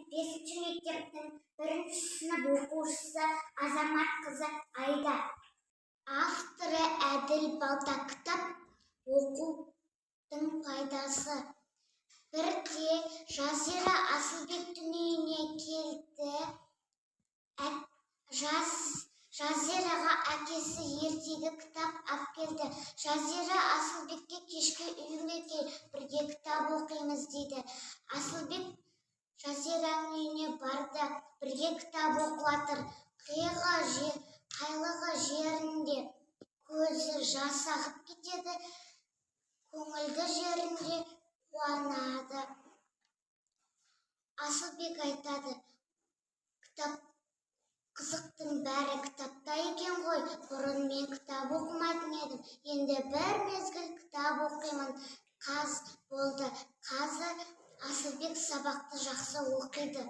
Бесінші мектептің бірінші сынып оқушысы Азаматқызы Аида. Авторы Әділ Балта. Кітап оқудың пайдасы. Бірде Жазира Асылбектің үйіне келді. Жазираға әкесі ертегі кітап әпкелді. Жазира Асылбекке: «Кешке үйіме кел, бірге кітап оқимыз», – дейді. Асылбек Жазираның үйіне барды, бірге кітап оқып жатыр. Қайлығы жерінде көзі жас ағып кетеді, көңілді жерінде қуанады. Асылбек айтады: «Кітап, қызықтың бәрі кітапта екен ғой. Бұрын мен кітап оқымайтын едім, енді бір мезгіл кітап оқимын». Қаз болды. Қазір Асылбек сабақты жақсы оқиды.